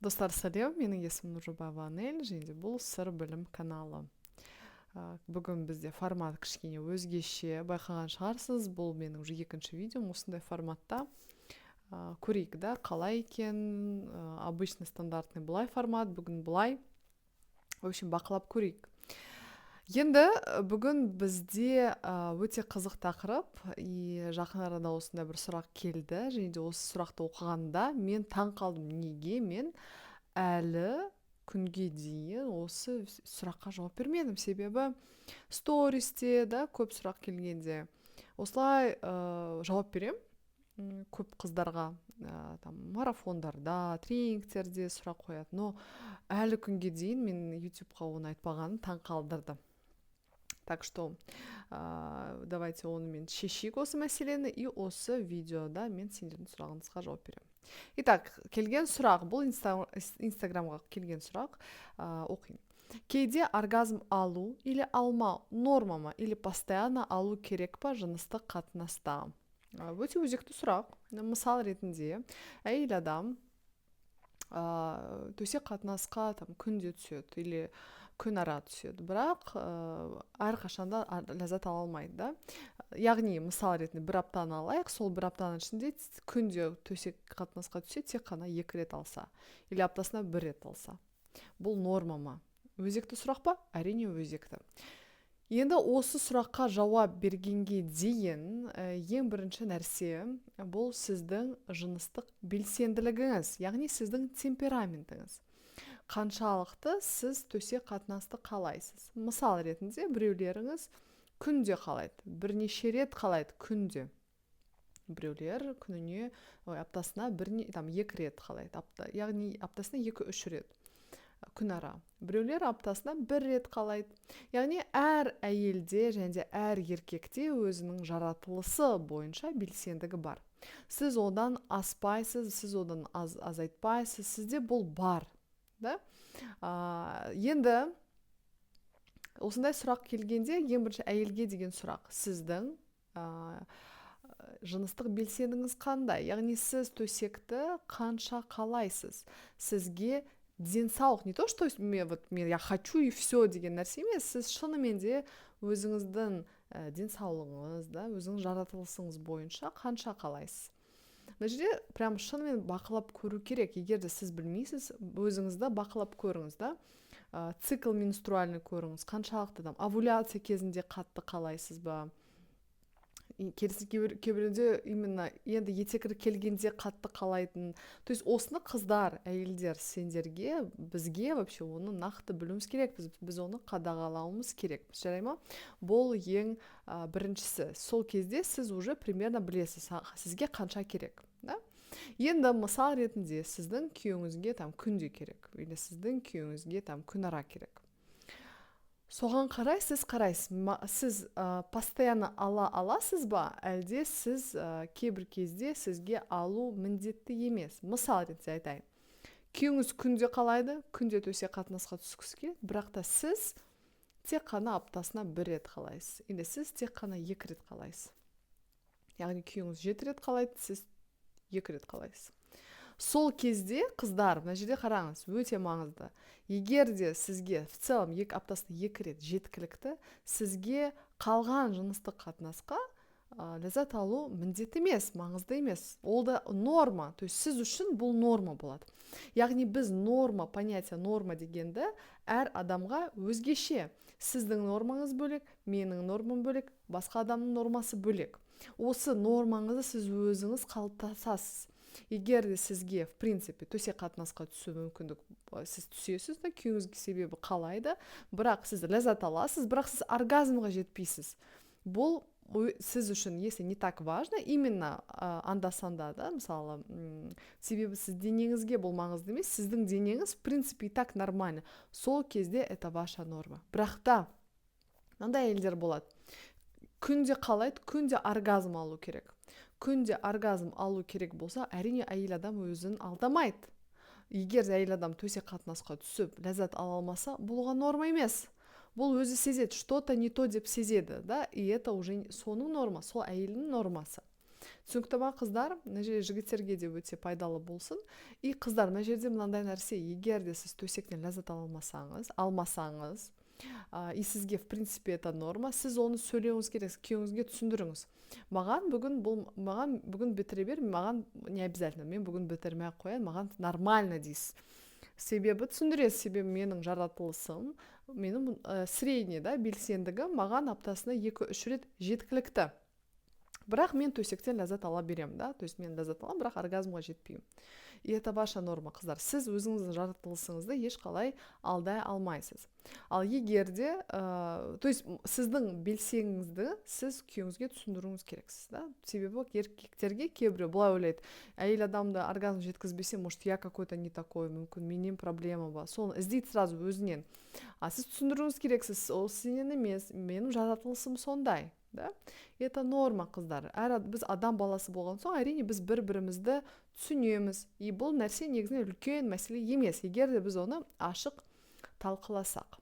Достар, сәлем! Менің есімім Нұржобаева Анель және де бұл «Сыр білім» каналы. Бүгін бізде формат кішкене өзгеше, байқаған шығарсыз. Бұл менің уже екінші видеом осындай форматта. Көрейік да, қалай екен. Обычно стандартный былай формат, бүгін былай. В общем, бақылап көрейік. Енді бүгін бізде өте қызық тақырып, и жақын арада осындай бір сұрақ келді және де осы сұрақты оқығанда мен таң қалдым: неге мен әлі күнге дейін осы сұраққа жауап бермедім? Себебі стористе да көп сұрақ келгенде осылай жауап берем көп қыздарға, там марафондарда, тренингтерде сұрақ қояды, но әлі күнге дейін мен Ютубқа оны айтпағаным таң қалдырды. Так что давайте онымен шешейік осы мәселені, и осы видеода мен сендердің сұрағыңызға жауап беремін. Итак, келген сұрақ, бұл Инстаграмға келген сұрақ, оқиын. Кейде оргазм алу или алмау норма ма или постоянно алу керек па жыныстық қатынаста? Өте өзекті сұрақ. Мысал ретінде, әйел адам төсек қатынасқа там күнде түседі или күн ара түседі, бірақ әрқашанда ләззат ала алмайды да. Яғни, мысал ретінде, бір аптаны алайық. Сол бір аптаның ішінде күнде төсек қатынасқа түссе, тек қана екі рет алса или аптасына бір рет алса, бұл норма ма? Өзекті сұрақ па? Әрине, өзекті. Енді осы сұраққа жауап бергенге дейін ең бірінші нәрсе бұл сіздің жыныстық белсенділігіңіз, яғни сіздің темпераментіңіз. Қаншалықты сіз төсек қатынасты қалайсыз? Мысал ретінде, біреулеріңіз күнде қалайды, бірнеше рет қалайды күнде. Біреулер күніне, ой, аптасына бір, там екі рет қалайды апта, яғни аптасына 2-3 рет күнара. Біреулер аптасына бір рет қалайды. Яғни әр әйелде және де әр еркекте өзінің жаратылысы бойынша белсендігі бар. Сіз одан аспайсыз, сіз одан азайтпайсыз, сізде бұл бар да. Енді осындай сұрақ келгенде, ең бірінші әйелге деген сұрақ: сіздің жыныстық белсендігіңіз қандай? Яғни сіз төсекті қанша қалайсыз? Сізге денсаулық, не то что мен вот мен я хочу и все деген нәрсе емес, сіз шынымен де өзіңіздің денсаулығыңыз да, өзіңіз жаратылысыңыз бойынша қанша қалайсыз? Мына жерде прям шынымен бақылап көру керек. Егер де сіз білмейсіз, өзіңізді бақылап көріңіз да, цикл менструальный көріңіз, қаншалықты там овуляция кезінде қатты қалайсыз ба, керісінше, кейбіреуде именно енді етеккір келгенде қатты қалайтын. То есть осыны қыздар, әйелдер, сендерге, бізге вообще оны нақты білуіміз керек, біз оны қадағалауымыз керек, жарай ма? Бұл ең біріншісі. Сол кезде сіз уже примерно білесіз, сізге қанша керек да. Енді мысал ретінде, сіздің күйеуіңізге там күнде керек или сіздің күйеуіңізге там күнара керек. Соған қарай сіз қарайсыз: сіз постоянно ала аласыз ба, әлде сіз кейбір кезде сізге алу міндетті емес? Мысал ретінде айтайын: күйеуіңіз күнде қалайды, күнде төсек қатынасқа түскісі келеді, бірақ та сіз тек қана аптасына бір рет қалайсыз или сіз тек қана екі рет қалайсыз. Яғни күйеуіңіз 7 рет қалайды, сіз екі рет қалайсыз. Сол кезде, қыздар, мына жерде қараңыз, өте маңызды: егер де сізге в целом екі аптасына екі рет жеткілікті, сізге қалған жыныстық қатынасқа ләззат алу міндетті емес, маңызды емес, ол да норма. То есть сіз үшін бұл норма болады. Яғни біз норма, понятие норма дегенді әр адамға өзгеше. Сіздің нормаңыз бөлек, менің нормам бөлек, басқа адамның нормасы бөлек. Осы нормаңызды сіз өзіңіз қалыптасасыз. Егер де сізге в принципе төсек қатынасқа түсу мүмкіндік, сіз түсесіз да күйеуіңізге, себебі қалайды, бірақ сіз ләззат аласыз, бірақ сіз оргазмға жетпейсіз, бұл сіз үшін если не так важно именно анда санда да, мысалы, себебі сіз денеңізге бұл маңызды емес, сіздің денеңіз в принципе и так нормально, сол кезде это ваша норма. Бірақ та мынандай әйелдер болады: күнде қалайды, күнде оргазм алу керек. Күнде оргазм алу керек болса, әрине, әйел адам өзін алдамайды. Егер де әйел адам төсек қатынасқа түсіп, ләззат ала алмаса, бұл оған норма емес. Бұл өзі сезеді, что то не то деп сезеді да, и это уже соның норма, сол әйелдің нормасы. Түсінікті ма, қыздар? Мына жерде жігіттерге де өте пайдалы болсын. И, қыздар, мына жерде мынандай нәрсе: егер де сіз төсектен ләззат ала алмасаңыз, и сізге, в принципе, это норма, сіз оны сөйлеуіңіз керек, күйеуіңізге түсіндіріңіз: «Маған бүгін бұл, маған бүгін бітіре бер, маған не обязательно, мен бүгін бітірмей ақ қояйын, маған нормально», — дейсіз. Себебі түсіндіресіз: себебі менің жаратылысым, менің средний да белсендігім, маған аптасына 2-3 рет жеткілікті, бірақ мен төсектен ләззат ала беремін да, то есть мен ләззат аламын, бірақ оргазмға жетпеймін. И это ваша норма, қыздар. Сіз өзіңіздің жаратылысыңызды ешқалай алдай алмайсыз. Ал егер де то есть сіздің белсеңізді сіз күйеуіңізге түсіндіруіңіз керексіз да. Себебі еркектерге кейбіреу былай ойлайды: әйел адамды оргазм жеткізбесе, может, я какой то не такой, мүмкін, менен проблема ба, соны іздейді сразу өзінен. А сіз түсіндіруіңіз керексіз: ол сенен емес, менің жаратылысым сондай да. Это норма, қыздар. Әр біз адам баласы болған соң, әрине, біз бір бірімізді түсінеміз. И бұл нәрсе негізінен үлкен мәселе емес, егер де біз оны ашық талқыласақ.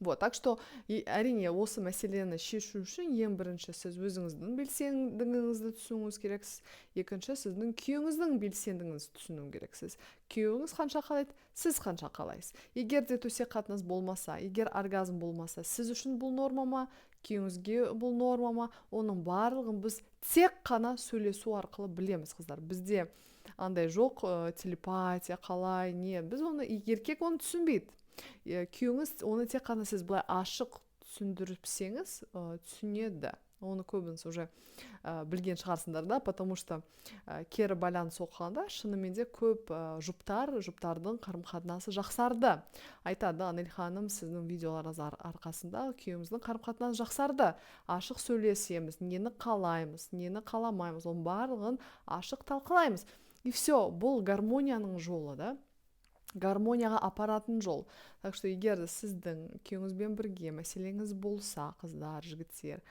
Вот, так что, әрине, осы мәселені шешу үшін ең бірінші сіз өзіңіздің белсендігіңізді түсінуіңіз керексіз, екінші, сіздің күйеуіңіздің белсендігіңізді түсіну керексіз. Күйеуіңіз қанша қалайды, сіз қанша қалайсыз? Егер де төсек қатынас болмаса, егер оргазм болмаса, сіз үшін бұл норма ма, күйеуіңізге бұл норма ма? Оның барлығын біз тек қана сөйлесу арқылы білеміз, қыздар. Бізде андай жоқ, телепатия қалай не, біз оны, еркек оны түсінбейді. Күйеуіңіз оны тек қана сіз былай ашық түсіндірсеңіз, түсінеді. Оны көбіңіз уже білген шығарсыңдар да, потому что кері байланыс оқығанда, шынымен де көп жұптардың қарым қатынасы жақсарды. Айтады: «Анель ханым, сіздің видеоларыңыз арқасында күйеуіміздің қарым қатынасы жақсарды. Ашық сөйлесеміз, нені қалаймыз, нені қаламаймыз, оның барлығын ашық талқылаймыз». И все, бұл гармонияның жолы да, гармонияға апаратын жол. Так что егер де сіздің күйеуіңізбен бірге мәселеңіз болса, қыздар, жігіттер,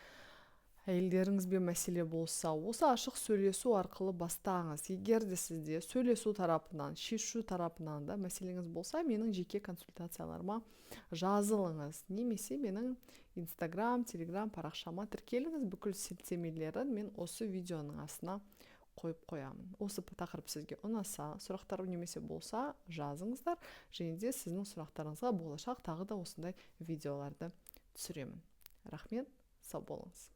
әйелдеріңізбен мәселе болса, осы ашық сөйлесу арқылы бастаңыз. Егер де сізде сөйлесу тарапынан, шешу тарапынан да мәселеңіз болса, менің жеке консультацияларыма жазылыңыз немесе менің Инстаграм, Телеграм парақшама тіркеліңіз. Бүкіл сілтемелерін мен осы видеоның астына қойып қоямын. Осы тақырып сізге ұнаса, сұрақтар немесе болса, жазыңыздар және де сіздің сұрақтарыңызға болашақ тағы да осындай видеоларды түсіремін. Рахмет, сау болыңыз.